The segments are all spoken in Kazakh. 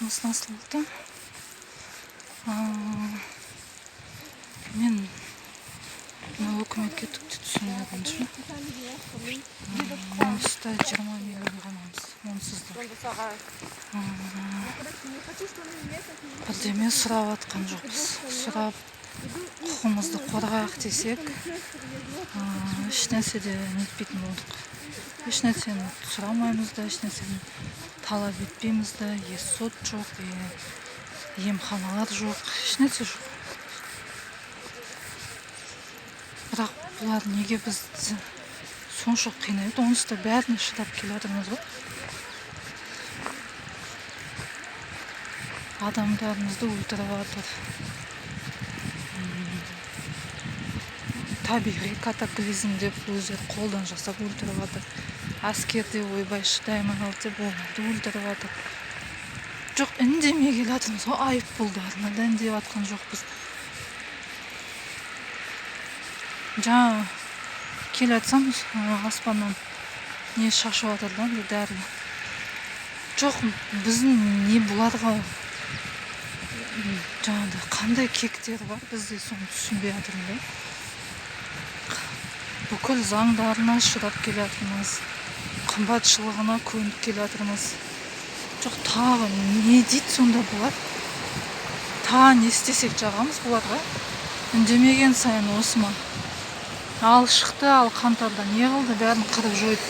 Жатырмыз Насылда. Мен мына өкіметке түк те түсінбедім ше. Онсыз да 20 миллион ғанамыз, онсыз да. Бірдеме сұрап жатқан жоқпыз. Сұрап құқығымызды қорғайық десек, еш нәрсе де нетпейтін болдық. Еш нәрсені сұрамаймыз да, еш нәрсені талап етпейміз да, е сот жоқ, е емханалар жоқ, еш нәрсе жоқ. Бірақ бұлар неге бізді сонша қинайды? Онсыз да бәріне шыдап келе жатырмыз ғой. Адамдарымызды өлтіріп жатыр. Табиғи катаклизм деп өздері қолдан жасап өлтіріп жатыр. Әскерде ойбай шыдай алмай қалды деп оларды өлтіріп жатыр. Жоқ, үндемей келе жатырмыз ғой, айыппұлдарына да үндеп жатқан жоқпыз. Жаңа келе жатсам, аспаннан не шашып жатыр да, андай дәрі. Жоқ, біздің не бұларға жаңағыдай қандай кектері бар, біз де соны түсінбей жатырмын да. Бүкіл заңдарына шыдап келе жатырмыз, қымбатшылығына көніп келе жатырмыз. Жоқ, тағы не дейді сонда бұлар? Тағы не істесек жағамыз бұларға? Үндемеген сайын осы ма? Ал шықты, ал қаңтарда не қылды, бәрін қырып жойды.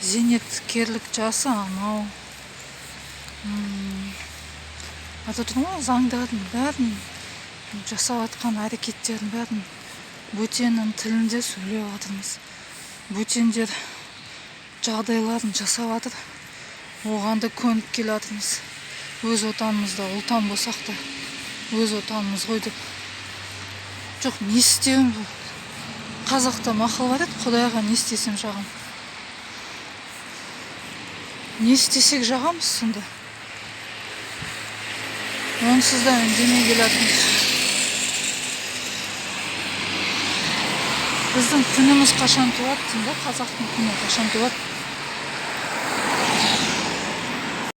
Зейнеткерлік жасы анау. Айтып отырмын ғой, заңдардың бәрін, жасап жатқан әрекеттердің бәрін бөтеннің тілінде сөйлеп жатырмыз. Бөтендер жағдайларын жасап жатыр, оған да көніп келе жатырмыз. Өз отанымызда ұлтан болсақ та өз отанымыз ғой деп. Жоқ, не істеуім? Қазақта мақал бар еді, Құдайға не істесем жағам. Не істесек жағамыз сонда? Онсыз да үндемей келе жатырмыз. Біздің күніміз қашан туады деймін да, қазақтың күні қашан туады?